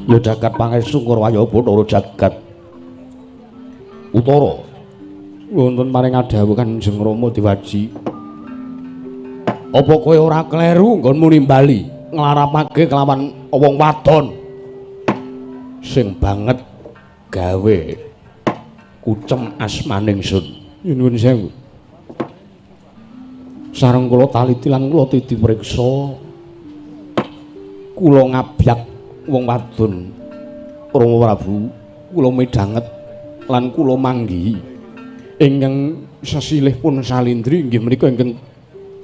Ya jagat pangestu Kurwaya Bathara jagat Utara. Wonten paring adhawuh Kanjeng Rama Dewaji. Apa kowe ora kleru nggonmu nimbali nglarapake kelawan wong wadon sing banget gawe kucem asmaning sun? Nyuwun sewu. Sareng kula taliti lan kula titi priksa, kula ngabyak wong wadon Rama Prabu, kula midhanget lan kula manggihi ingkang sesilih pun Salindri inggih menika ingkang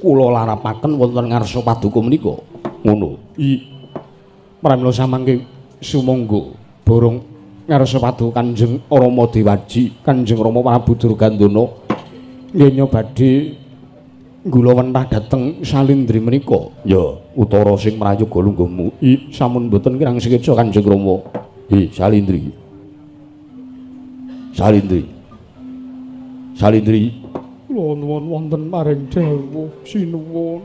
kula larapaken wonten ngarsa paduka menika. Ngono. I pramila samangke sumangga borong ngarsa paduka Kanjeng Rama Dewaji, Kanjeng Rama Prabu Durgandana nggih badhe nggula wentah dhateng Salindri menika. Ya, Utara sing mrayoga lungguhmu. I sampun mboten kirang sekeca Kanjeng Rama. Hi Salindri. Salindri. Salindri. Kula nuwun wonten paring dawuh sinuwun.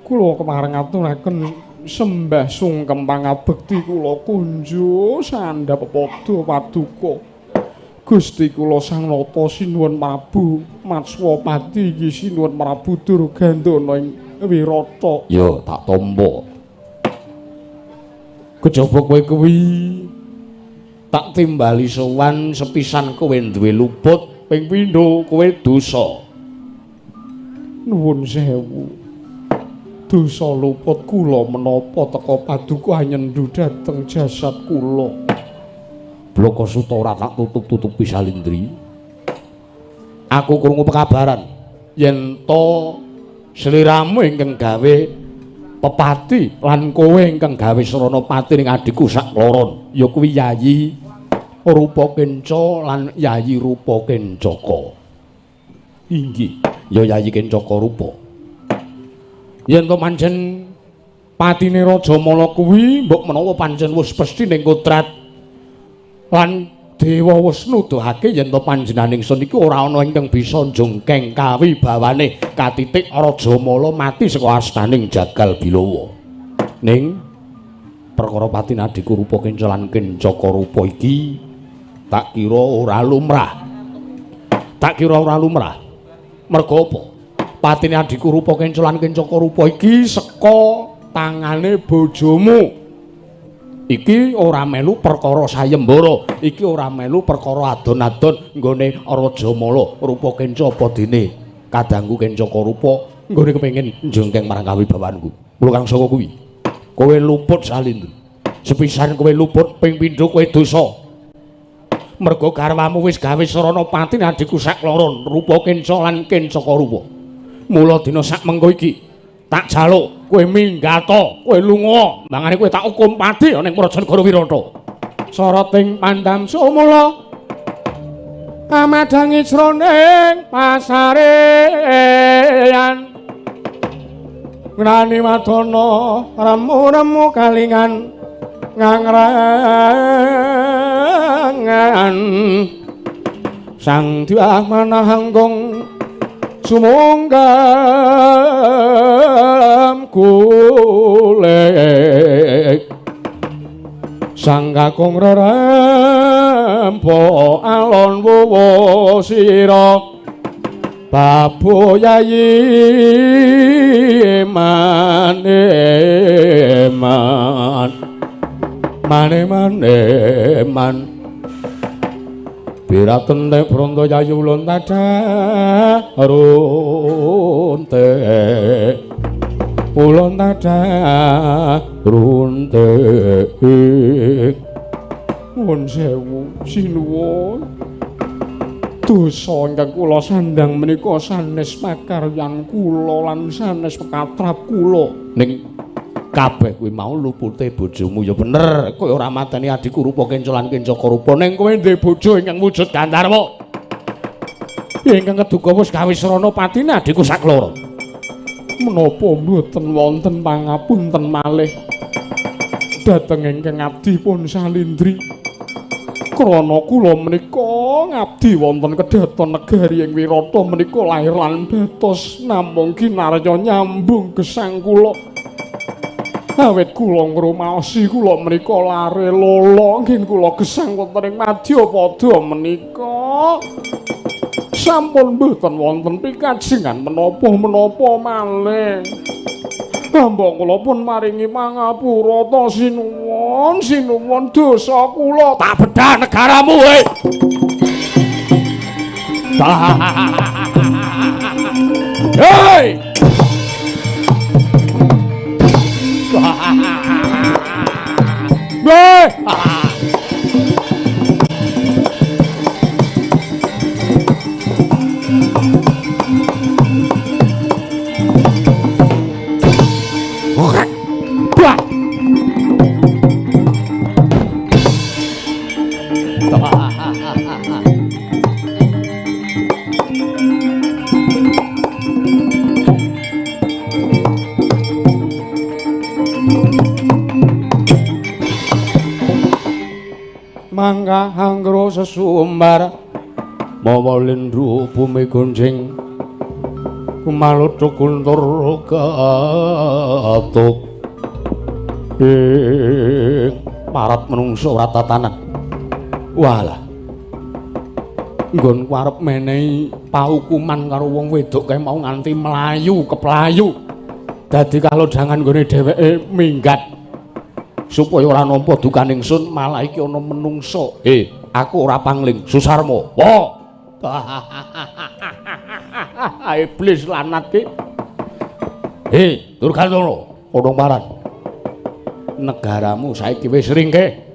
Kula kepareng aturaken sembah sungkem pangabekti kula kunjuk sandhap pepadha paduka. Gusti kula Sang Nata sinuwun Prabu Matswapati iki sinuwun Prabu Durgandana ing Wirata. Ya tak tampa. Kejaba kowe kuwi tak timbali sowan sepisan kowe duwe luput, ping pindho kowe dosa. Nuwun sewu. Dosa luput kula menapa teka paduka nyendu dhateng jasad kula. Blaka Suta ora tak tutup-tutupi Salindri. Aku krungu pekabaran yen to sliramu ingkang gawe pepati lan kowe ingkang gawe srana pati ning adhiku sakloron, ya kuwi Yayi Rupa Kenca lan Yayi Rupa Kencaka. Inggih, ya Yayi Kencaka Rupa. Yen to pancen patine Raja Mala kuwi mbok menawa pancen wis pesthi ning kodrat lan dewa wis nuduhake yen to panjenenganing sun iki ora ana ingkang bisa njongkeng kawibawane katitik Raja Mala mati saka astaning Jagal Bilawa. Ning perkara patine adhiku Rupa Kenca lan Kencaka Rupa iki tak kira ora lumrah. Tak kira ora lumrah. Merga apa? Patine adhiku Rupa Kenca lan Kencaka Rupa iki saka tangane bojomu. Iki ora melu perkara sayembara, iki ora melu perkara adon-adon nggone Raja Mala Rupa Kenca apa dene kadangku Kencaka Rupa nggone kepengin njongkeng marang kawibawanku. Mula kang saka kuwi kowe luput Salindri. Sepisan kowe luput, ping pindho kowe dosa. Merga garwamu wis gawe sarana pati adhiku sakloron Rupa Kenca lan Kencaka Rupa. Mula dina sak mengko iki tak jaluk kowe minggata, kowe lunga, mangane kowe tak hukum pati ning Prajanegara Wirata. Soroting pandam sumula kamadhangi jroning pasarean. Ngrani wadana remu-remu kalingan ngangrangan. Sang Dyah Manahanggung sumungkem kulik. Sang kakung rerempo alon wuwu sira babu yayi mane man mane mane man biraten tek bronto yayu ulun tadah runte ulun tadah runte. Nuwun sewu sinuwun. Dosa ingkang kula sandhang menika sanes pakaryan kula lan sanes pekatrap kula. Ning kabeh kuwi mau lupute bojomu ya bener. Kowe ora mateni adhiku Rupa Kenca lan Kencaka Rupa, ning kowe duwe bojo ingkang wujud Gandharwa. Ingkang keduga wis gawe srana patine adhiku sakloro. Menapa mboten wonten pangapunten malih dhateng ingkang abdi pun Salindri? Krana kula menika ngabdi wonten kedhaton negari ing Wirata menika lahir lan batos namung kinarya nyambung gesang kula. Awit kula ngrumaosi kula menika lare lolo nggih kula gesang wonten ing madyapada menika. Sampun mboten wonten pikajengan menapa-menapa malih. Hamba kula pun maringi pangapura ta sinuwun, sinuwun dosa kula tak bedah negaramu hei. Hei. Hei. Mangka anggro sesumbar mawa lindhu bumi gonjing kumaluduk guntur gatuk ing parat menungso ora tatanan. Walah, nggonku arep menehi paukuman karo wong wedok kae mau nganti mlayu keplayu dadi kalodhangan nggone dheweke minggat supaya ora nampa dukaning sun, malah iki ana menungso. Aku ora pangling Susarma. Wah. Iblis lanat ki. Durgantara, ana paran. Negaramu saiki wis ringkeh.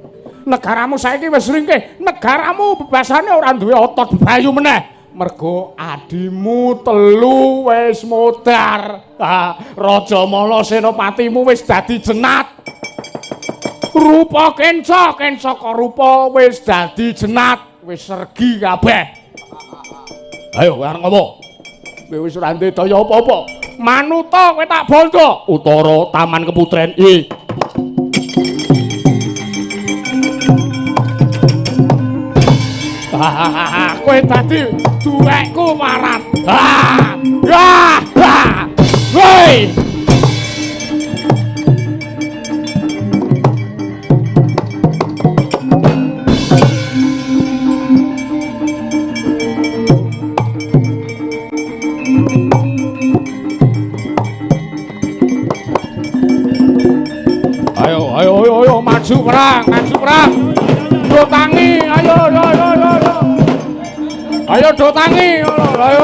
Negaramu saiki wis ringkeh. Negaramu bebasane ora duwe otot bebayu meneh. Mergo adimu telu wis modar. Raja Mala senopatimu wis dadi jenat. Rupa kenca, kenca rupa wis dadi jenat, wis sergi kabeh. Ayo kowe arep ngopo? Kowe wis ora ndek daya apa-apa. Manuta kowe tak bondo. Utara Taman Keputren. Kowe dadi duwekku marat. Woi. Ayo, ayo, ayo, maju perang, maju perang. Do tangi, ayo, ayo, ayo, ayo. Ayo do tangi, ayo, ayo.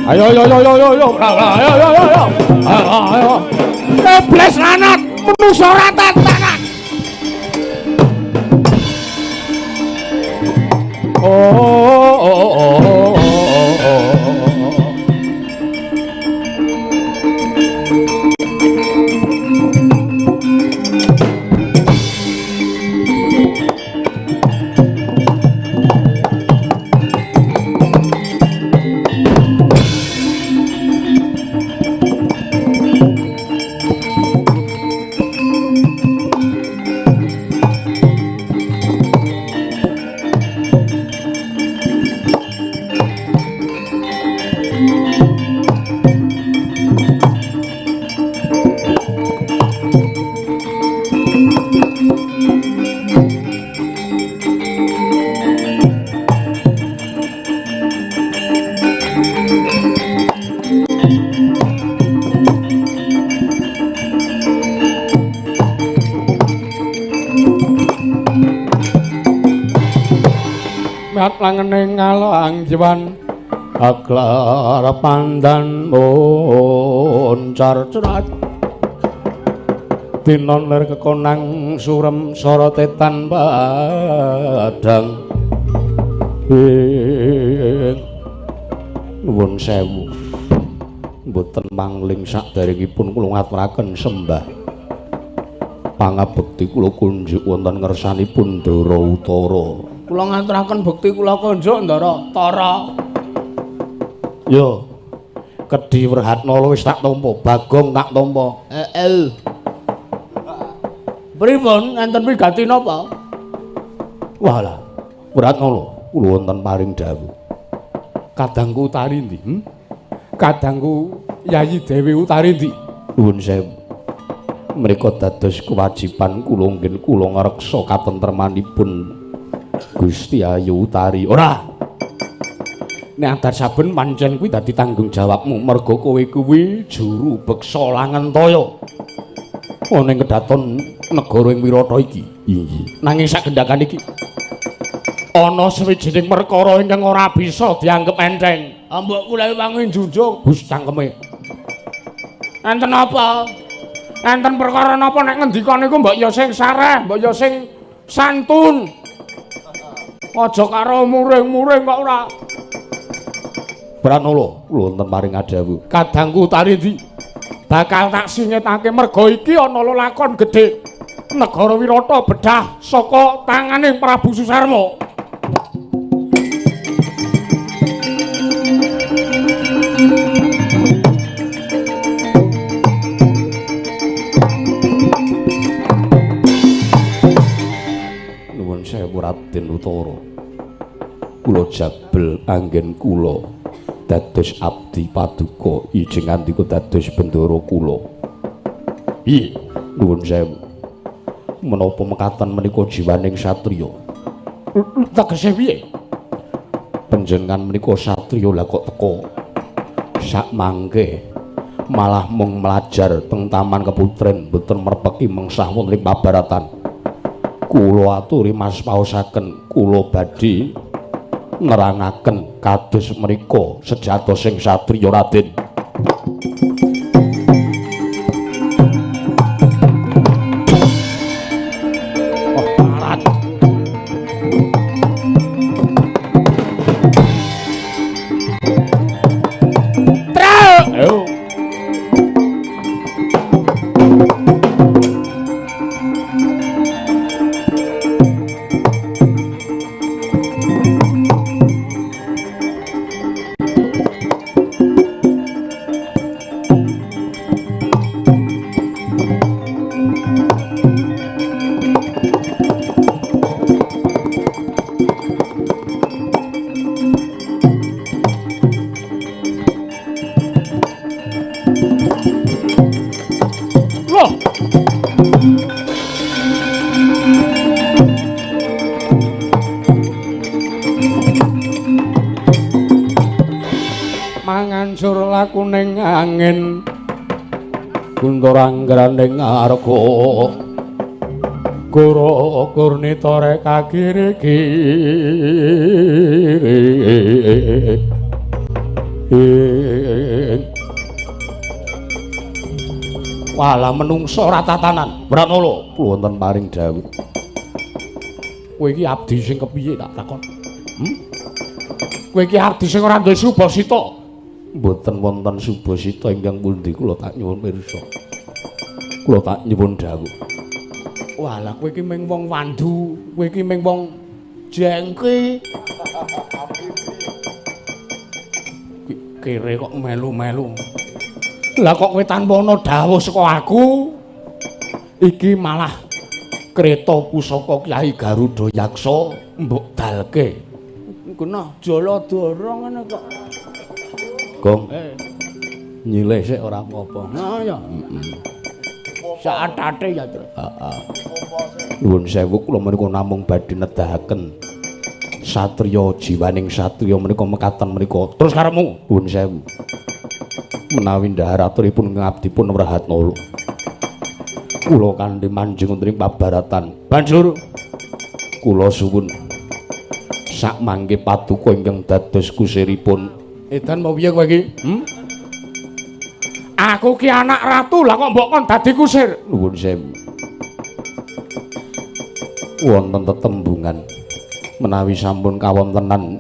Ayo, ayo, ayo, ayo, ayo, ayo, ayo, ayo, ayo, ayo. Iblis lanat, menungso ora tatanan. Oh, oh, oh, oh, oh. Langene ngalang jiwan aglar pandan moncar cerat dinon lir kekonang surem sorotetan padang. Nuwun sewu mboten mangling saderengipun kula ngaturaken sembah pangabekti kula kunjuk wonten ngersanipun Ndara Utara. Kula ngaturaken bekti kula kunjuk Ndara Tara. Yo. Kedhi Wrehatnala wis tak tampa, Bagong tak tampa. Heeh. Pripun enten wigati napa? Walah, Wratnala, kula wonten paring dawuh. Kadangku Utari ndi? Kadangku Yayi Dewi Utari ndi? Nuwun sewu. Mriko dados kewajiban kula ngen kula ngreksa katentremanipun Gusti Ayu Utari. Ora. Nek adat saben pancen kuwi dadi tanggung jawabmu merga kowe kuwi juru beksa langentaya. Ana ing kedaton negara ing Wirata iki. Inggih. Nanging sagendhakan iki ana sawijining perkara ingkang ora bisa dianggep enteng. Mbok kula wangi njunjung hus cangkeme. Enten apa? Enten perkara napa nek ngendika niku mbok ya sing sareh, mbok ya sing santun. Aja karo muring-muring kok ora. Pranala, kula wonten paring adhawuh. Kadangku Utari ndi? Bakal tak singetake merga iki ana lelakon gedhe. Negara Wirata bedah saka tangane Prabu Susarma. Nuwun sewu Raden Utara. Kula jabel anggen kula dados abdi paduka ijing ngandika dados bendara kula. Piye? Nuwun sewu. Menapa mekaten menika jiwaning satriya? Tegese piye? Panjenengan menika satriya lah kok teka sak mangke malah mung mlajar teng Taman Keputren mboten merpeki mengsah wonten ing pabaratan. Kula aturi mas paosaken kula badhe nerangaken kados mriku sejatosing satriya Raden. Oh, parat. Truk. Ayo. Mangancur lakuning angin guntur anggraning arga goro gurnita reka kiri kiri. Walah menungso ora tatanan. Pranala, kula wonten paring dawuh. Kowe iki abdi sing kepiye tak takon? Kowe iki abdi sing ora duwe subasita. Mboten wonten subasita ingkang pundi kula tak nyuwun pirsa. Kula tak nyuwun dawuh. Walah kowe iki mung wong wandu, kowe iki mung wong jengki. Kere kok melu-melu. Lah kok kowe tanpa ana dawuh saka aku? Iki malah kreta pusaka Kyai Garuda Yaksa mbok dalke. Genah Jaladara ngene kok. Gong. Nyilih sik ora apa-apa. Nah ya. Saatate ya, Tru. Heeh. Nuwun sewu kula menika namung badhe nedahaken satriya jiwaning satriya menika mekaten menika. Terus karepmu? Nuwun sewu. Menawi ndhahar aturipun ngabdipun Wrahatnala. Kula kanthi manjing wonten ing pabaratan. Banjur kula suwun sak mangke paduka ingkang dados kusiripun. Edan mau piye kowe iki? Aku ki anak ratu, lah kok mbok kon dadi kusir? Nuwun sewu. Wonten tetembungan menawi sampun kawontenan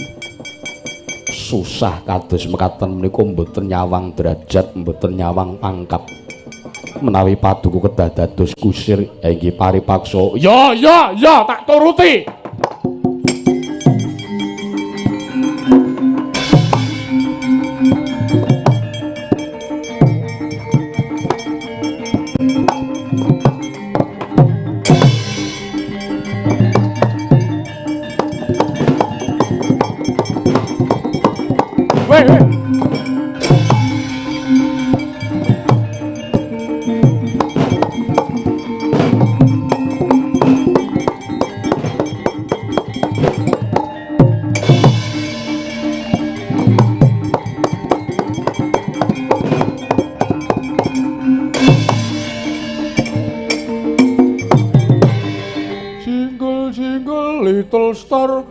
susah kados mekaten menika mboten nyawang derajat, mboten nyawang pangkat. Menawi paduka kedah dados kusir, inggih paripaksa. Ya ya ya, tak turuti. Little Star.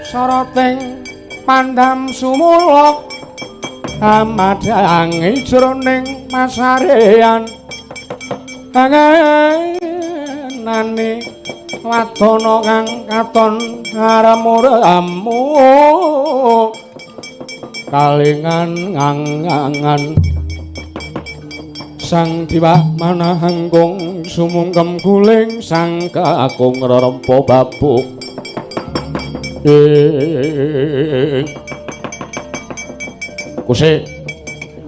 Soroting pandam sumuluk amadhangi jroning pasarean angenane wadana kang katon aramu-ramu kalingan ngangan sang diwa manahangkung sumungkem guling sang kakung rerempa babuk. Kuse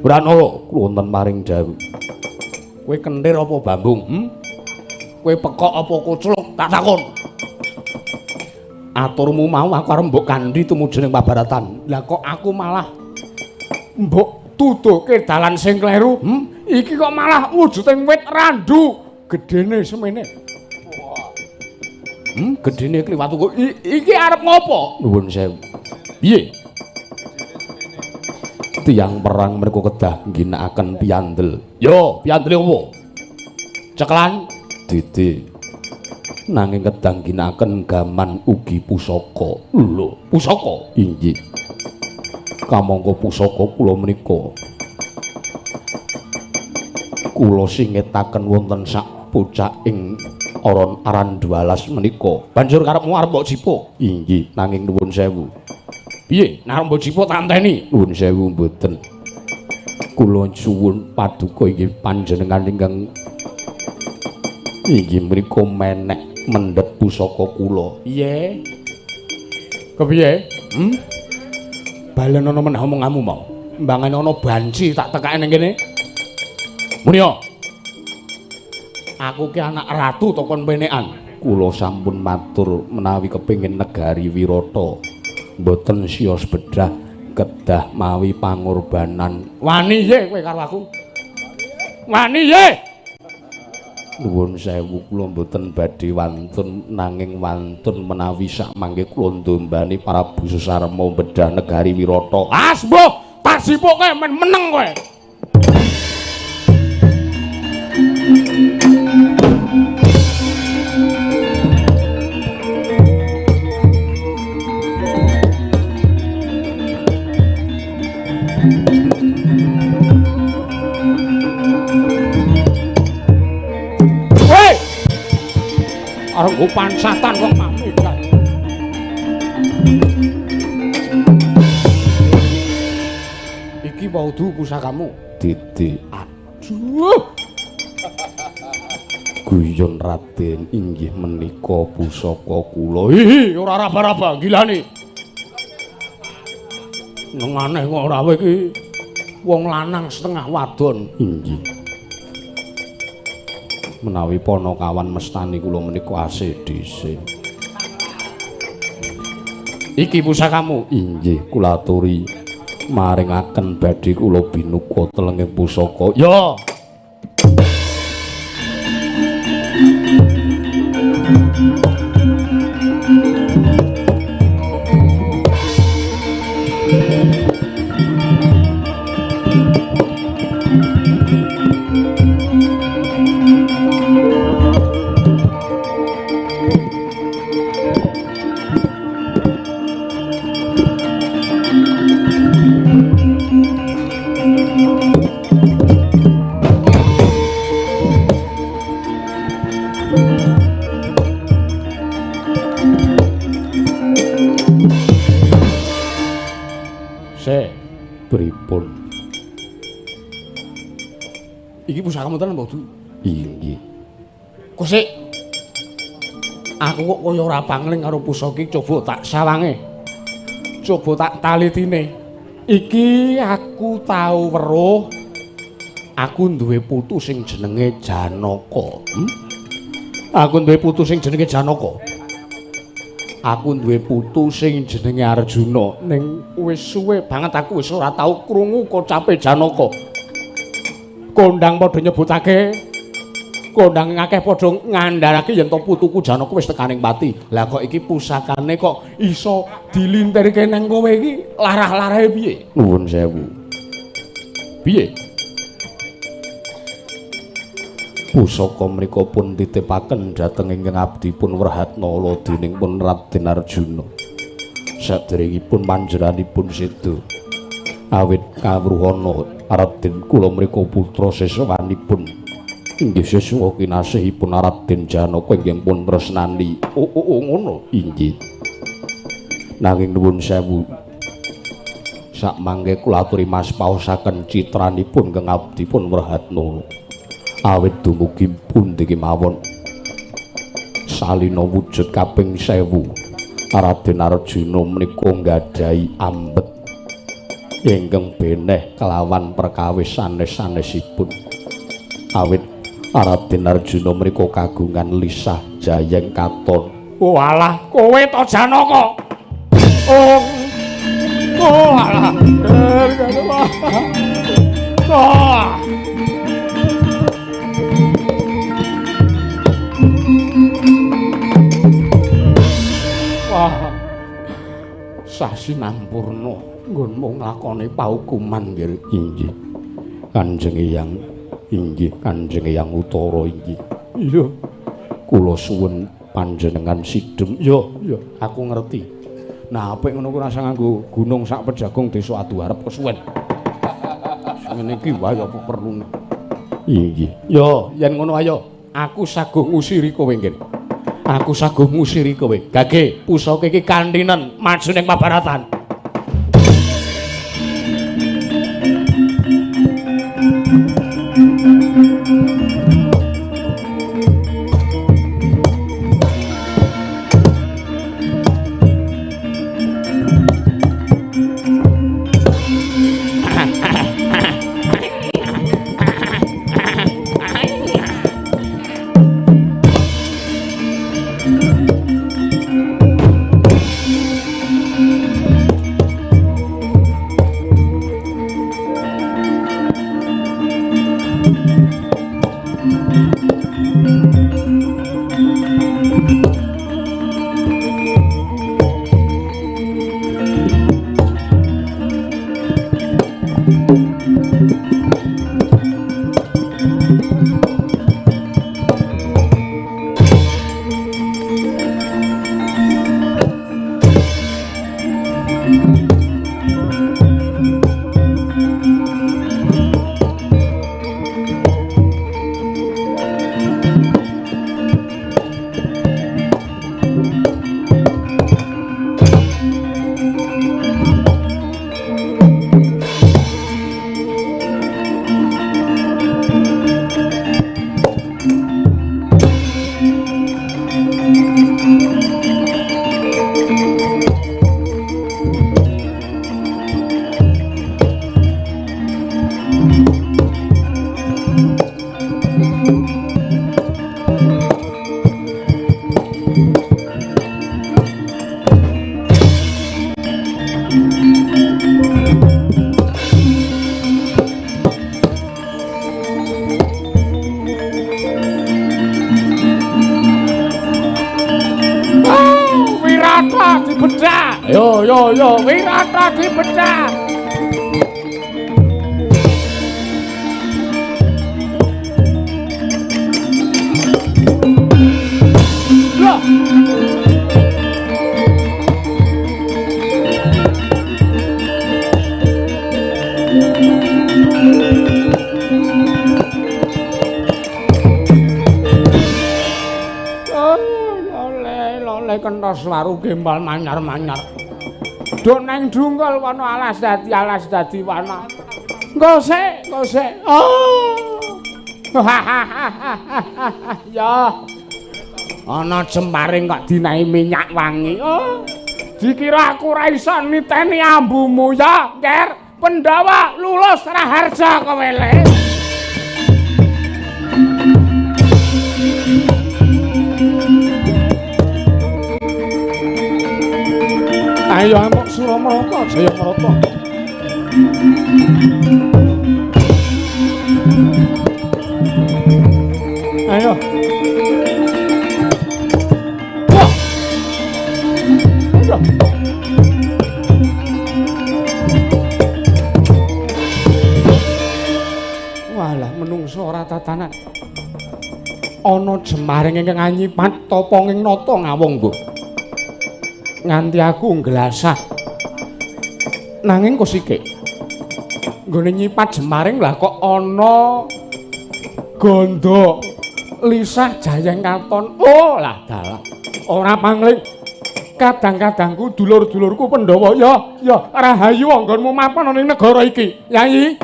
Wranala wonten maring dawuh. Kowe kentir apa bambung? Kowe pekok apa kucluk? Tak takon. Aturmu mau aku arep mbok kandhi tumuju ning pabaratan. Lah kok aku malah mbok tuduhke dalan sing kleru? Iki kok malah wujuding wit randu gedene semene. Gedene kliwat kok iki arep ngopo? Nuwun sewu. Piye? Tiyang perang mereka kedah ngginakaken piyandel. Yo, piyandele opo? Cekelan didi. Nanging kedah ngginakaken gaman ugi pusaka. Lho, pusaka? Inggih. Kamangka pusaka kula menika kula singetaken wonten sak pucaking aron aran dualas menika. Banjur karepmu arep mbok jipuk? Inggih, nanging nuwun sewu. Piye? Nek mbok jipuk tak enteni? Nuwun sewu mboten. Kula suwun paduka inggih panjenengan ingkang inggih menika menek mendhet pusaka kula. Piye? Kepiye? Balenono meneh omonganmu mau. Mbangane ana banci tak tekake ning kene. Muni yo. Aku ki anak ratu to kon penekan. Kula sampun matur menawi kepengin negari Wirata. Mboten sios bedah kedah mawi pangorbanan. Wani ye kowe karo aku. Wani ye. Nuwun sewu kula mboten badhe wantun nanging wantun menawi sak mangke kula ndombani Prabu Susarma bedah negari Wirata. Asmbuh, tak sipuke men meneng kowe. Arep nggo pancatan kok mamikan. Iki waudu pusakamu. Didi. Aduh. Guyon Raden inggih menika pusaka kula. Hihi, ora raba-raba gilane. Nang aneh kok ora kowe iki wong lanang setengah wadon. Inggih. Menawi Panakawan mestani kula menika ACDC. Iki pusakamu? Inggih, kula aturi maringaken badhe kula binuka telenging pusaka. Ya. Pripun? Iki pusakamu tenan apa du? Inggih. Kok sik aku kok kaya ora pangling karo pusaka iki, coba tak sawange. Coba tak talitine. Iki aku tau weruh aku duwe putu sing jenenge Janaka. Aku duwe putu sing jenenge Janaka. Aku duwe putu sing jenenge Arjuna. Ning wis suwe banget aku wis ora tau krungu kocape Janaka. Kondang padha nyebutake, kondang akeh padha ngandharake yen to putuku Janaka wis tekaning pati. Lah kok iki pusakane kok iso dilintirke nang kowe iki larah-larahe piye? Nuwun sewu. Piye? Pusaka mriku pun titipaken dhateng ingkang abdi pun Wrehatnala dening pun Raden Arjuna. Saderengipun panjenenganipun seda awit kawruhana Raden kula mriku putra seswanipun inggih seswa kinasihipun Raden Janaka ingkang pun tresnani. Oh, oh, ngono. Inggih. Nanging nuwun sewu, sakmangke kula aturi mas paosaken citranipun kang abdi pun Wrehatnala. Awit dumugi pundi kemawon salina wujud kaping 1000 Raden Arjuna menika nggadahi ambet ingkang beneh kelawan perkawis sanes-sanesipun. Awit Raden Arjuna menika kagungan lisah jayeng katon. Walah, kowe to Janaka. Oh. Oh alah. Oh. Wah. Sasi nampurna nggonmu nglakoni paukuman nggih. Inggih. Kanjeng Eyang, inggih Kanjeng Eyang Utara inggih. Iya. Kula suwun panjenengan sidhem. Yo, yo, aku ngerti. Nah, apik ngono ku rasa nganggo gunung sak pejagung desa adu arep kesuwen. Ngene iki wae apa perlune. Inggih. Yo, yen ngono ayo, aku saguh ngusiri kowe nggih. Aku saguh ngusiri kowe. Gage, pusaka iki kantinen maju ning pabaratan. Yo yo yo, Wirata dipecah. Loh. Oh, lole lole kentos waru gembal manyar-manyar. Duk neng dungkul wana alas dadi wana. Engko sik, engko sik. Oh. Ya. Ana jemaring kok dinahi minyak wangi. Oh. Dikira aku ora iso niteni ambumu ya, Nger. Pendawa lulus Raharja kowe le. Ayo amuk Suramarata Jayamarata. Ayo. Wah. Ayo. Walah menungso ora tatanan. Ana jemaring ingkang anyipat tapa ing nata ngawung, Mbok. Nganti aku nggelasah. Nanging kok nggone nyipat jemaring lah kok ana gandha lisah jayeng katon. Oh lah dalah. Ora pangling. Kadang-kadangku dulur-dulurku Pandhawa ya, ya rahayu anggonmu mapan ana ing negara iki. Yai.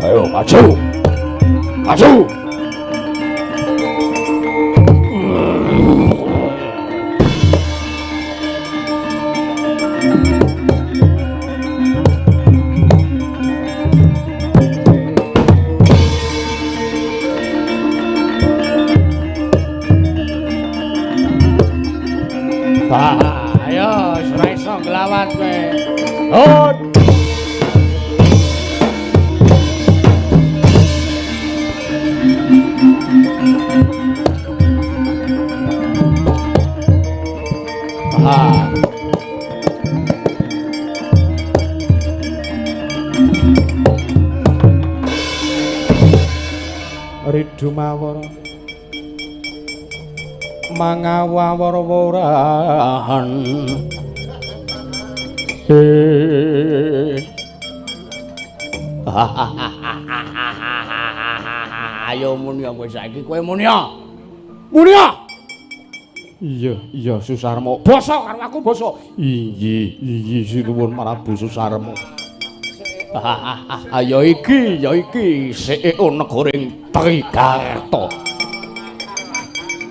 Ayo maju. Maju. Ayo, ora iso nglawat kowe. Oh. Ridhu mawara mangawawara-warahan. Ayo muni kowe saiki kowe muni. Muni. Iya, iya Susarma. Basa karo aku basa. Iya, iya sinuwun Prabu Susarma. Ya iki, ya iki CEO negaring Trigarta.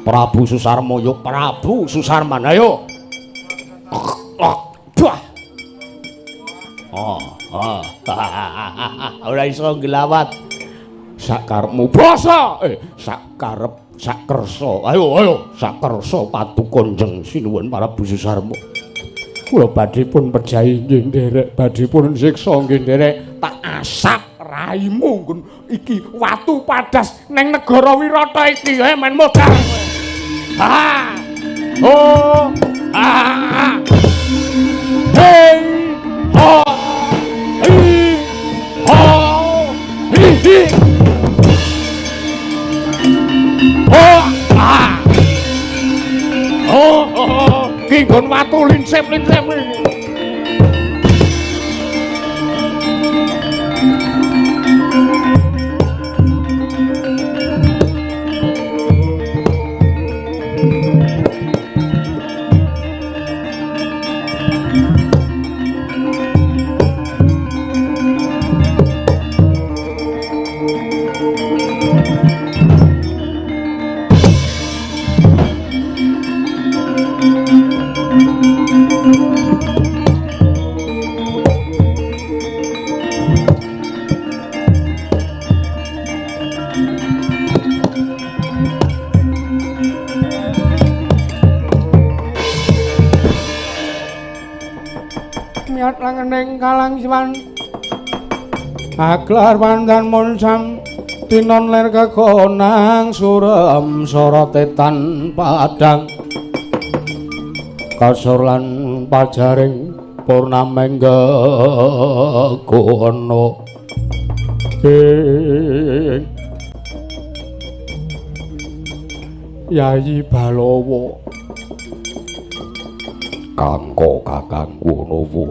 Prabu Susarma ya Prabu Susarman. Ayo. Oh, oh. Ora iso nglawat. Sakarepmu basa. Sakarep sakersa. Ayo, ayo sakersa paduka Kanjeng Sinuwun Prabu Susarma. Kula badhe pun pejahi nggih nderek, badhe pun siksa nggih nderek. Tak asap raimu nggon iki watu padas neng negara Wirata iki men modar. Ha. Oh. Ha. Hey. Ho. Hi. Ho. Hi. Hi. Oh. Ah. Oh. Oh. Ki nggon watu lincip-lincip iki. Miat langening kalang siwan aglar pandan munsam tinon ler kekonang surem sorotetan padang kasur lan pajaring purnamengga kono Yayi Balawa Kangko kakangku Nowo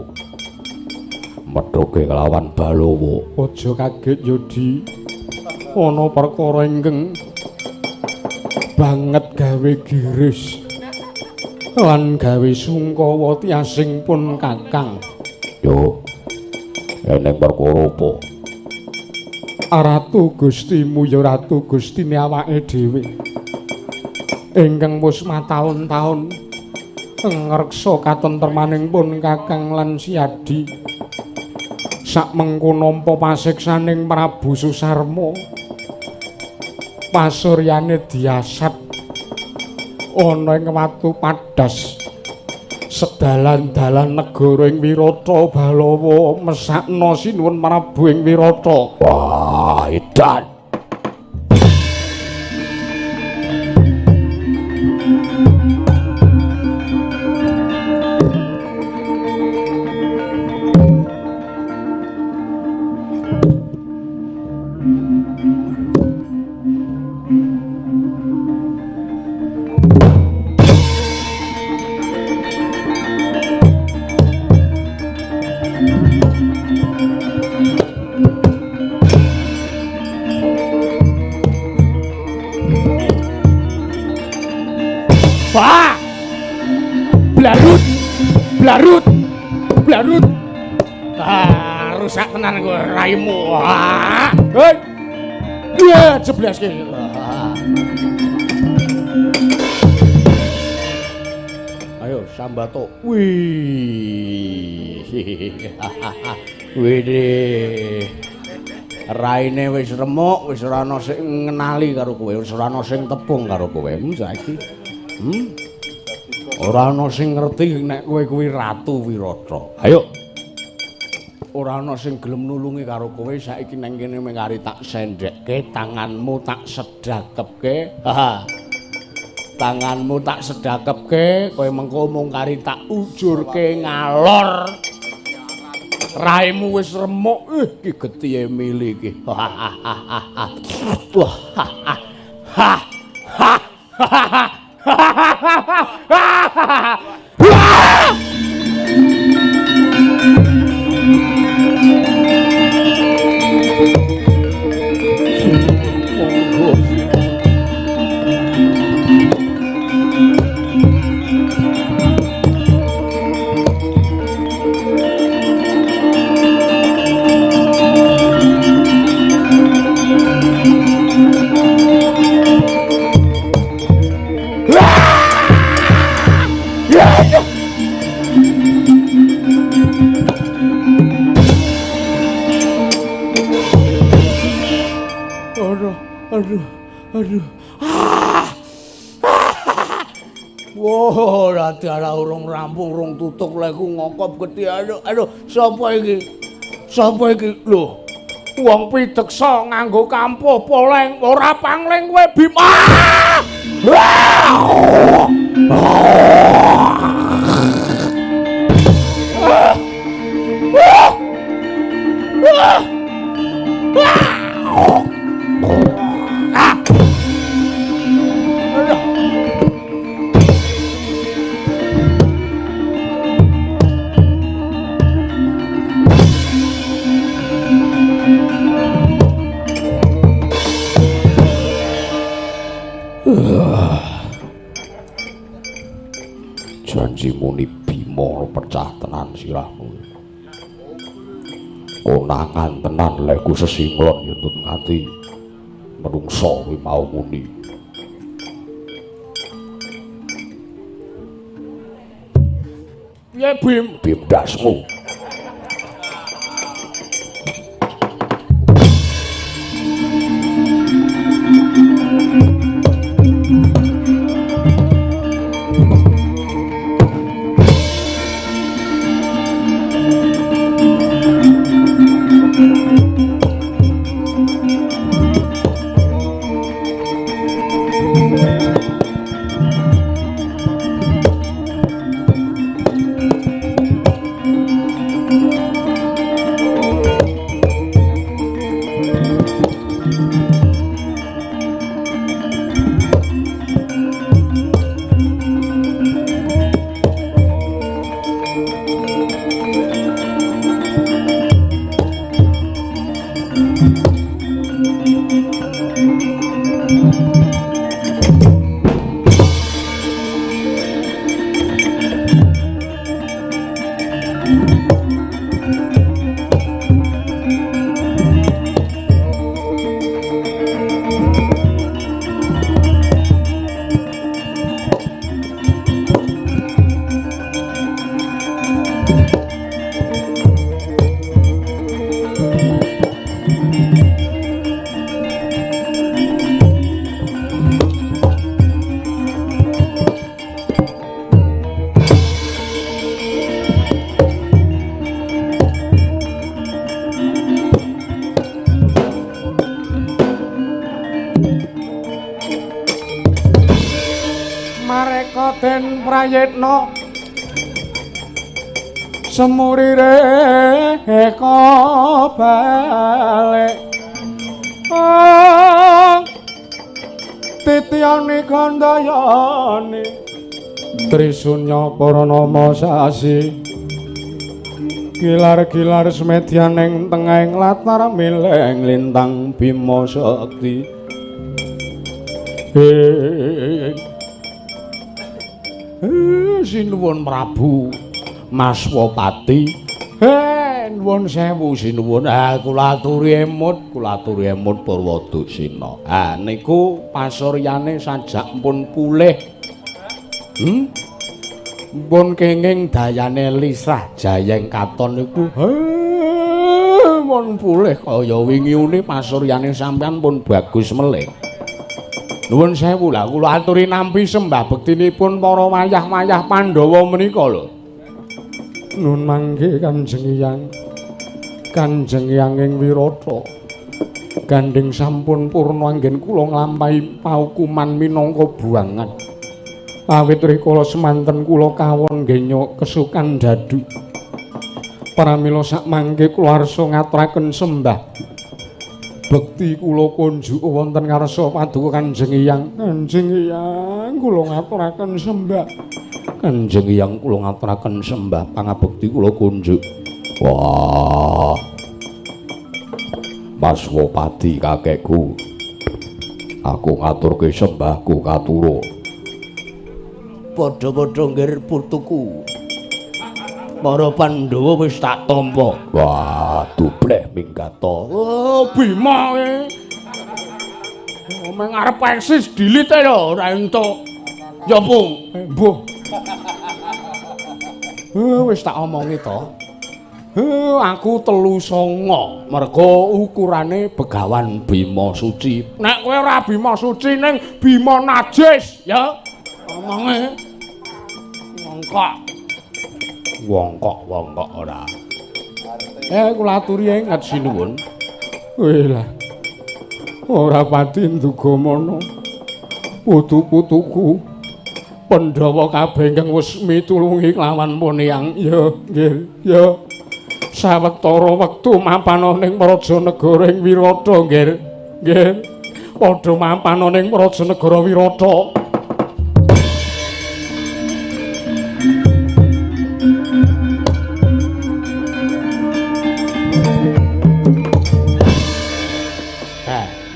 medhoke kelawan Balawa. Aja kaget Yudi, ana perkara ingkang Banget gawe giris lan gawe sungkawa tiasing pun Kakang. Yo. Eneng perkara apa? Ratu Gustimu ya ratu Gustine awake dhewe. Ingkang wis mataun-taun ngreksa katentremaning pun Kakang lan Siadi. Sak mengko nampa pasiksaning Prabu Susarma. Pasuryane diasat ana ing watu padas sedalan-dalan negara ing Wirata Balawa mesakna sinuwun Prabu ing Wirata. Wah, edan. Wah! Blarut! Blarut! Blarut! Ah, rusak tenan kowe raimu. Ah! Hei! Ya, jebleske. Ayo sambato. Wih. Wih. Raine wis remuk, wis ora ana sing ngenali karo kowe, wis ora ana sing tepung karo kowe saiki. Ora ana sing ngerti nek kowe kuwi Ratu Wirata. Ayo. Ora ana sing gelem nulungi karo kowe saiki nang kene mengkari tak sendhekke, tanganmu tak sedakepke. Tanganmu tak sedakepke, kowe mengko mung kari tak ujurke ngalor. Raimu wis remuk, iki getihe mili iki. Wah. Ha. Ha. Ha. Aduh, aduh. Wah, ora urung rampung, urung tutuk lek ku ngokop gedhe. Aduh, aduh, sapa iki? Sapa iki? Lho, wong pideksa nganggo kampuh poleng, ora pangling kowe Bima. Janji muni Bima pecah tenan sirahmu. Konangan tenan lek ku sesinglon yen nganti menungso kuwi mau muni. Piye Bim? Bim dasmu. Raden Prayitna semurire balik titiyane gandayane trisunya paranama sasi gilar-gilar semedyan ing tengahing latar mileng lintang Bima Sakti. Sinuwun Prabu Maswapati. Nuwun sewu sinuwun. Kula aturi emut, kula aturi emut Purwadusina. Niku pasuryane sajak pun pulih. Pun kenging dayane lisah jayeng katon niku. Pun pulih kaya wingi uni pasuryane sampean pun bagus melih. Nuwun sewu lah kula aturi nampi sembah bektinipun para wayah-wayah Pandhawa menika lho. Nun mangke Kanjeng Hyang. Kanjeng Hyang ing Wirata. Gandeng sampun purna anggen kula nglampahi paukuman minangka buangan. Awit rikala semanten kula kawon genyo kesukan dadu. Pramila sakmangke kula arsa ngaturaken sembah bekti kula kunjuk wonten ngarsa paduka Kanjeng Hyang. Kanjeng Hyang kula ngaturaken sembah. Kanjeng Hyang kula ngaturaken sembah pangabekti kula kunjuk. Wah. Maswapati kakekku. Aku ngaturke sembahku katura. Padha-padha nggir putuku. Para Pandhawa wis tak tampa. Wah, dubleh minggato. Oh, Bima kowe. Omong arep eksis dilite lho, ora entuk. Ya, Pung. Mbuh. Wis tak omongi to. Aku 309 mergo ukurane Begawan Bima Suci. Nek kowe ora Bima Suci ning Bima najis, ya. Omonge. Wongkok. Wongkok-wongkok ora. Kula aturi ingat sinuwun. Kowe lah. Ora pati nduga mono. Putu-putuku Pandhawa kabeh ingkang wis mitulungi kelawan Poniyang. Ya, nggih, ya. Sawetara wektu mapana ning praja negara ing Wirata, nggih. Nggih. Padha mapana ning praja negara Wirata.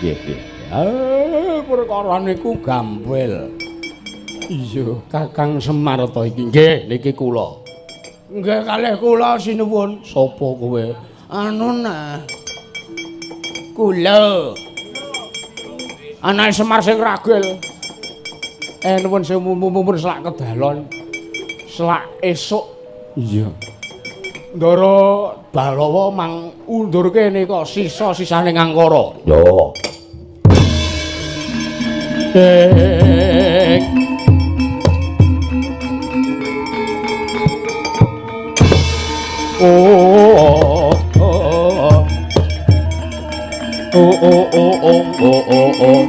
Nggih, nggih. Perkara niku gampil. Iya, Kakang Semar to iki. Nggih, niki kula. Nggih kalih kula sinuwun. Sapa kowe? Anu nah. Kula. Anake Semar sing ragil. Nuwun sewu mumpun selak kedalon. Selak esuk. Iya. Ndara Balawa mang undurke nika sisa-sisane ngangkara. Yo. Oh oh oh oh oh oh oh oh oh.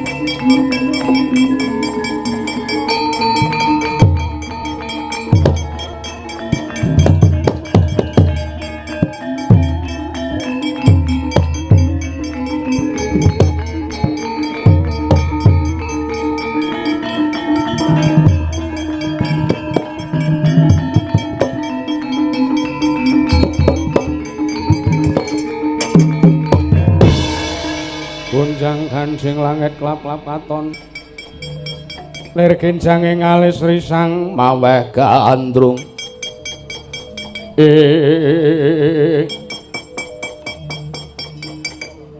Gonjang ganjing langit klap-klap katon. Lir genjange ngalis risang maweh gandrung.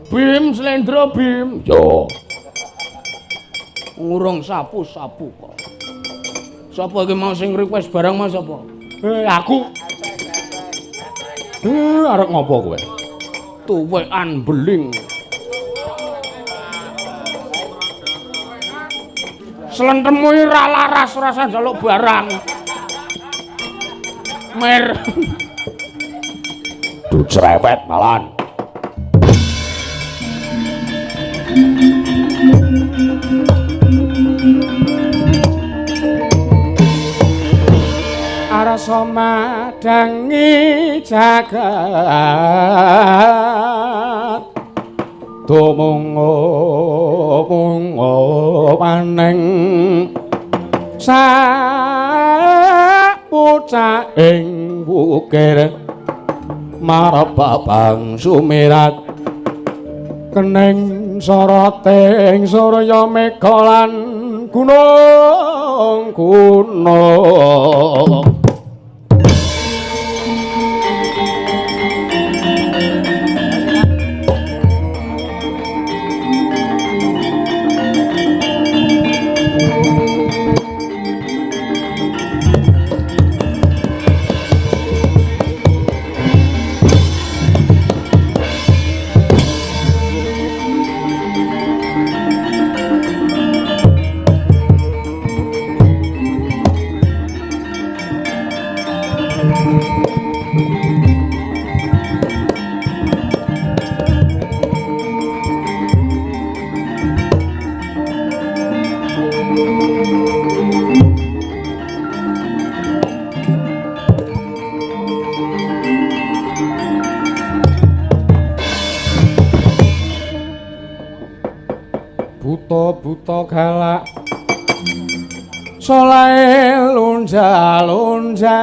Bim Slendro Bim. Yo. Ngurung sapu-sapu kok. Sapa iki mau sing request barang mas sapa? Aku. Arep ngopo kowe? Tuwekan beling. Slentemu iki ra laras ora usah njaluk barang. Mer. Duh cerewet malan. Ngarsa madhangi jagat tumungo mungo paneng sapucaing wukir marababang sumirat keneng soroting surya mega lan gunung gunung. Buta-buta galak solahe lunja-lunja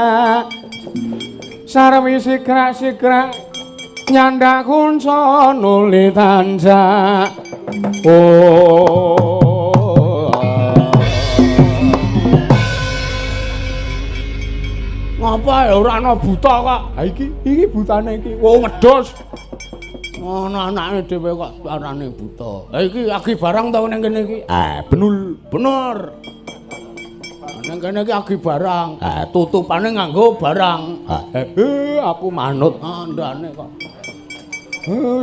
sarwi sigrak-sigrak nyandak kunca nuli tanjak. Oh, ngapa ya ora ana buta kok? Ha iki butane iki. Oh, wedhus. Ana anake dhewe kok arane buta. Ha iki agi barang ta ning kene iki? Ah, benul, bener. Ning kene iki agi barang. Ah, tutupane nganggo barang. Ah, aku manut andane kok.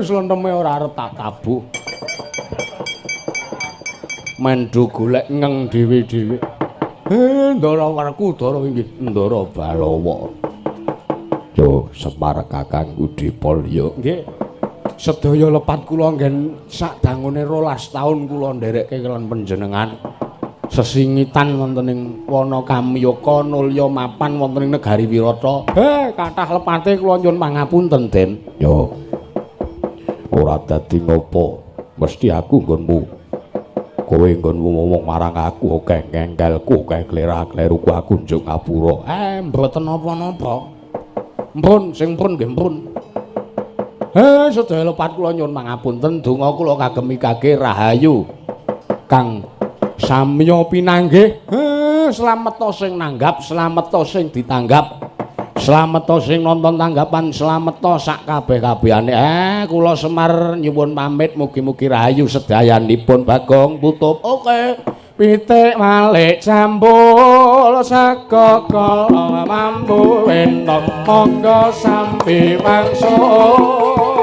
Slenteme ora arep tak tabuh. Mendho golek ngeng dhewe-dhewe. Ndara Werkudara inggih Ndara Balawa. Yo Semar kakangku Dipol yo. Nggih. Sedaya lepat kula nggen sakdangune 12 taun kula nderekke lan panjenengan sesingitan wonten ing wana Kamyaka nulya mapan wonten ing negari Wirata. Kathah lepate kula nyuwun pangapunten, Den. Yo. Ora dadi ngopo, mesti aku nggonmu. Kowe nggonmu ngomong marang aku akeh ngengkelku, akeh klera-kleruku aku njuk ngapura. Mboten napa-napa. Mpun, sing pun nggih mpun. Sedaya lepat kula nyuwun pangapunten, donga kula kagem mikage rahayu kang samya pinanggih. Slameta sing nanggap, slameta sing ditanggap, slameta sing nonton tanggapan, slameta sak kabeh-kabehane. Kula Semar nyuwun pamit, mugi-mugi rahayu sedayanipun. Bagong tutup. Oke. Pitik malik jambul saka kala mambu entok monggo sampi wangsul.